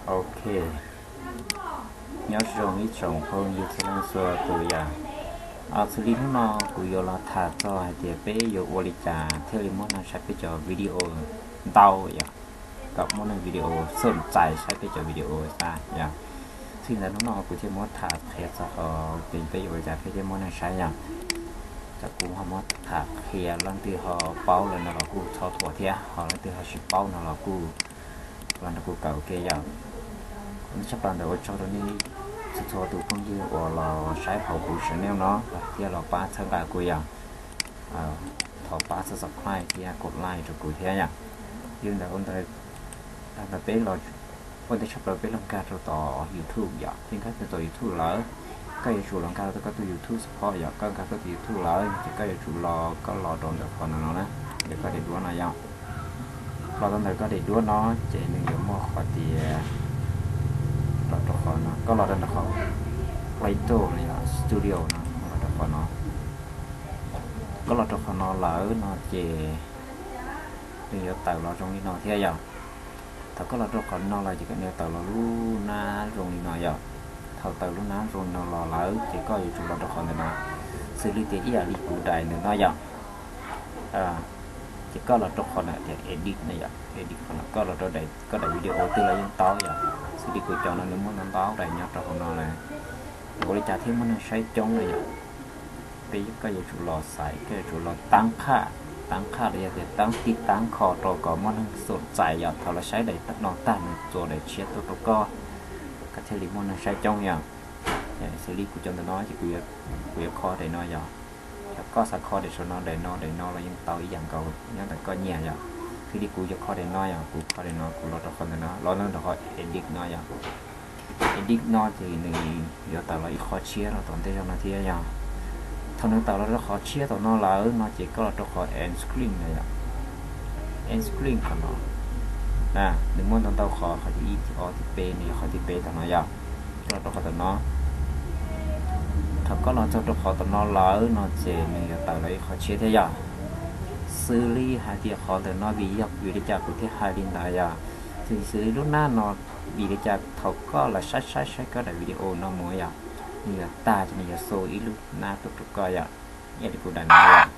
Ok, nyob zoo ib tsoom phooj ywg txhua leej txhua tus yom. Xws li hnub no kuv yuav los tham txog hais tias peb yuav ua li cas thiaj li muaj neeg saib peb cov video ntau yom, kom muaj neeg video xom txais saib peb cov video xwb yom. Txij ntawd hnub no kuv thiaj muab tham qhia txog qhov tias peb yuav ua li cas peb thiaj muaj neeg saib yom. Ces kuv ho muab tham qhia, leej twg ho paub lawm no los kuj txhob thuam thiab, ho leej twg ho tsis paub no los kuj los nrog kuv kawm ua ke yom. Tshaj plaws ntawd ua tsaug rau nej txhua txhua tus phooj ywg uas los saib hauv kuv channel no thiab los pab txhawb nqa kuv yom. Thov pab subscribe thiab kom like rau kuv thiab yom. Yog li ntawd ua ntawd, tag ntawd peb los, ua ntej tshaj plaws peb los nkag rau tom YouTube yom. Ces nkag rau tom YouTube lawm, koj yuav tsum los nkag rau koj tus YouTube support yom. Koj nkag koj tus YouTube lawm ces koj yuav tsum los, koj los rau ntawm qhov no no na, ntawm koj daim duab no yom. Los rau ntawm koj daim duab no ces nws yuav muaj qhov tias, los rau qhov no, koj los rau ntawm qhov Play Store no yom, Studio no, los rau qhov no. Koj los rau qhov no lawm no ces nws yuav tawm los zoo li no thiab yom. Thaum koj los rau qhov no lawm ces koj yuav tawm los lub nab zoo li no yom. Thaum tawm lub nab zoo li no los lawm ces koj yuav tsum los rau qhov ntawm no, xws li tias ib yam li kuv daim ntawm no yom. Ces koj los rau qhov no tias edit no yom, edit qhov no, koj los rau daim, koj daim video twg los yeej tau yom. Xws li kuv cov no nws muaj ntau ntau daim nyob rau hauv no lawm. Ua li cas thiaj muaj neeg saib coob no yom? Peb, koj yuav tsum los xaiv, koj yuav tsum los tab qhaj, tab qhaj los yog tias tab tib tab kho rau kom muaj neeg xom txais yom. Thaum lawv saib daim no tag nws txuas daim tshiab tuaj rau koj, koj thiaj li muaj neeg saib coob yom. Xws li kuv cov ntawm no ces kuv yuav kho daim no yom. Yog koj xav kho daim saum no, daim no, daim no los yeej tau ib yam nkaus, nyob ntawm koj nyiam yom. Xws li kuv yuav kho daim no yom, kuv kho daim no, kuv los rau qhov ntawm no, los rau qhov edit no yom. Edit no ces nws yuav tawm los ib qho tshiab rau tom ntej zog no thiab yom. Thaum nws tawm los rau qhov tshiab tom no lawm no ces koj los rau qhov end screen no yom. End screen qhov no, nws muaj ntau ntau qhov, qhov thib ib, thib ob, thib peb, nws yog qhov thib peb tom no yom. Koj los rau qhov tom no. Thaum koj los txog rau qhov tom no lawm no ces nws yuav tawm los ib qho tshiab thiab yom. Xws li hais tias qhov ntawm no vim yog vim li cas kuv thiaj hais li ntawd yom. Xws li lub nab no, vim li cas thaum koj los saib saib saib koj daim video no mus yom, nws yuav tag ces nws yuav show ib lub nab tuaj rau koj yom. Ib yam li kuv daim no yom.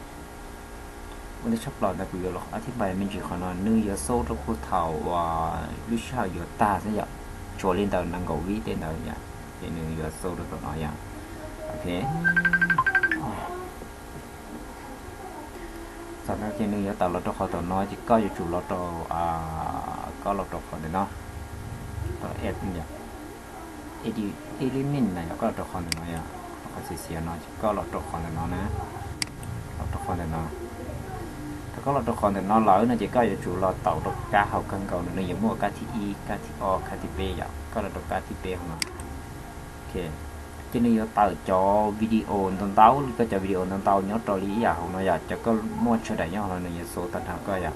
Ua ntej tshaj plaws ntawd kuv yuav los qhov thib peb me ntsis qhov no nws yuav show rau puag thaum uas lub sij hawm yuav tag xwb yom. Tsuas li ntawm nees nkaum vib tej ntawd yom, ces nws yuav show rau tom no yom. Ok. Thaum no ces nws yuav tawm los rau qhov tom no ces koj yuav tsum los rau, koj los rau qhov ntawm no, edit, eliminate na yom, koj los rau qhov ntawm no yom, rau qhov xiav xiav no ces koj los rau qhov ntawm no na, los rau qhov ntawm no. Thaum koj los rau qhov ntawm no lawm no ces koj yuav tsum los tau rau kab hauv kawg nkaus no, nws yuav muaj kab thib ib, kab thib ob, kab thib peb yom, koj los rau kab thib peb hauv no. Ok, ces nws yuav tawm cov video ntau ntau li, koj cov video ntau ntau nyob rau li ib yam hauv no yom, cov koj muaj tsawg daim nyob hauv no nws yuav show tag nrho koj yom.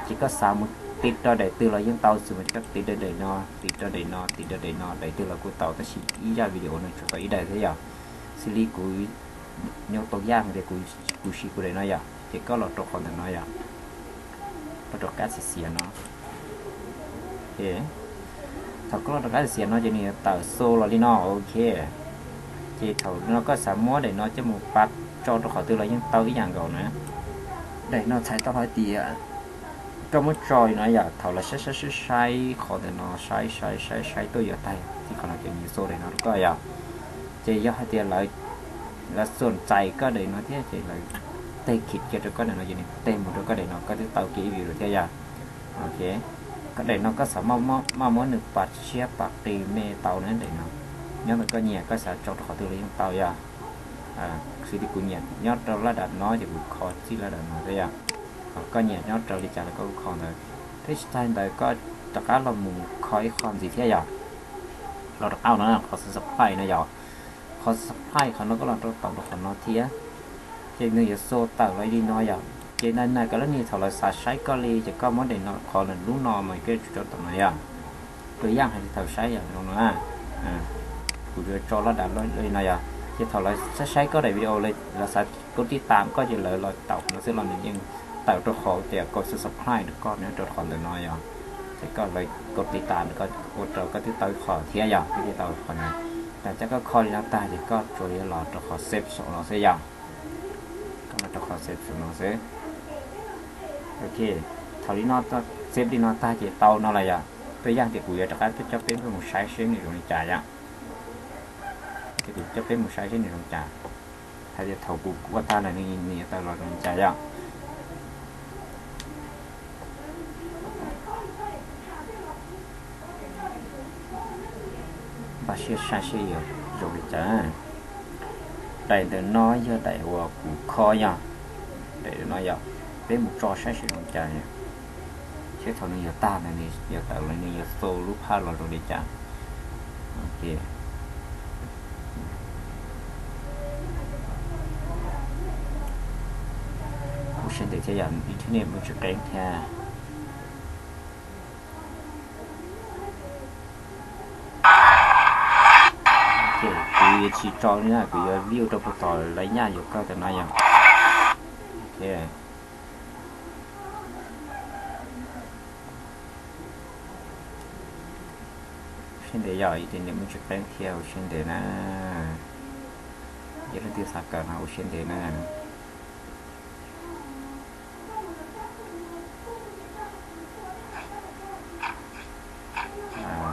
Ces koj xav mus tiv rau daim twg los yeej tau, xws li koj tiv rau daim no, tiv rau daim no, tiv rau daim no, daim twg los kuj tau, tab sis ib zaj video nws tsuas tau ib daim xwb yom. Xws li kuv nyob tau yaj hais tias kuv, kuv siv kuv daim no yom, ces koj los rau qhov ntawm no yom, los rau kab xiav xiav no. Thaum koj los rau kab xiav xiav no ces nws yuav tawm show los li no, ok. Ces thaum no koj xav muab daim no coj mus pab tso rau qhov twg los yeej tau ib yam nkaus na. Daim no txhais tau hais tias koj muab tso li no yom, thaum lawv saib saib saib saib qhov ntawm no, saib saib saib saib tuaj yuav tag, ces qhov no ces nws show daim no rau koj yom. Ces yog hais tias lawv, lawv xom txais koj daim no thiab ces lawv teg khiv kiag rau koj daim no ces nws teg mus rau koj daim no, koj twb tau kiag ib view lawm thiab yom. Ok, koj daim no koj xav maj muab nws pas tshiab pas qis me tau na, daim no nyob ntawm koj nyiam, koj xav tso rau qhov twg los yeej tau yom. Xws li kuv nyiam nyob rau laj dam no ces kuv kho txij laj dam no thiab yom. Koj nyiam nyob rau li cas los koj kho ntawd. Thiab tsis tag li ntawd koj rov qab los mus kho ib qho ntxiv thiab yom. Los rov qab no qhov subscribe no yom. Qhov subscribe qhov no koj los rau tau rau qhov no thiab. Ces nws yuav show tawm los li no yom. Ces na na koj lab ni thaum lawv xav saib koj li ces koj muab daim no, qhov lub no mas koj yuav tsum tso tom no yom. Tus yaj hais tias thaum saib yom, zoo no na. Kuv yuav tso laj dam li no yom, ces thaum lawv saib saib koj daim video, lawv xav koj tib tam koj ces lawv los tau qhov no xwb los nws yeej tawm rau qhov tias koj subscribe rau koj nyob rau qhov ntawm no yom. Ces koj lawv koj tiv tas, koj ua rau koj twb tau ib qho thiab yom, koj twb tau qhov na. Tam sim koj kho li no tag ces koj tsuas yuav los rau qhov save saum no xwb yom. Koj los rau qhov save saum no xwb. Ok, thaum li no, save li no tag ces tau no lawm yom. Tuaj yaj tias kuv yuav rov qab coj peb mus saib seb nws zoo li cas yom. Ces kuv coj peb mus saib seb nws zoo li cas. Hais tias thaum kuv ua tag lawm nws yuav tawm los zoo li cas yom. Npaj siab saib seb yuav zoo li cas. Daim ntawm no yog daim uas kuv kho yom. Daim ntawm no yog peb mus tso saib seb zoo li cas yom. Seb thaum nws yuav tag ntawd nws yuav tawm los nws yuav xu lub phaj los zoo li cas. Ok, ua siab ntev thiab yom, internet muaj tsis qeeb thiab. Kuv yuav tsis tso li na, kuv yuav view rau puag tom lawv nyaj yuav kawg tam no yom. Ua siab ntev yom, internet muaj tsis qeeb thiab, ua siab ntev na. Yog leej twg xav kawm no ua siab ntev na. Ua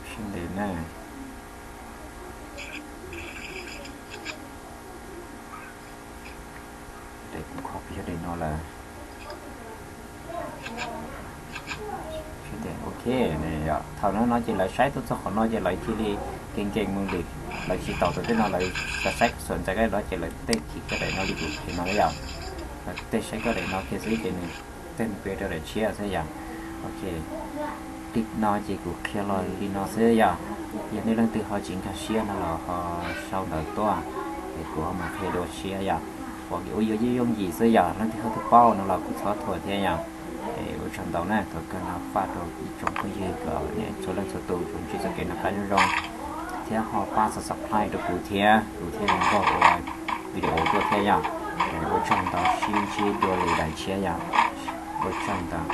siab ntev na. Daim kuv kho puas yog daim no lawm? Ok, thaum no no ces lawv saib tuaj txog qhov no ces lawv cia li nkees nkees mus li, lawv tsis taus tau tej no, lawv xav saib xuam ntxeev no ces lawv tej khiav koj daim no li kuv khiav no yom. Lawv tej saib koj daim no kiag xwb ces nws tej mus pem rau daim tshiab xwb yom. Ok, li no ces kuv qhia los li no xwb yom. Yog nej leej twg ho tsis nkag siab no los ho sau ntawv tuaj es kuv ho mam qhia dua tshiab yom. Ua kev ua yooj yooj yim xwb yom, leej twg ho twb paub no los kuv txhob thuam thiab yom. Es ua tsaug ntau na, thov kawg no faj rau ib tsoom phooj ywg kom nej txhua leej txhua tus tsuas ntsib txoj kev noj qab nyob zoo thiab ho pab subscribe rau kuv thiab kuv thiaj li npaj ua video tuaj thiab yom. Ua tsaug ntau, sib ntsib dua lwm daim tshiab yom. Ua tsaug ntau.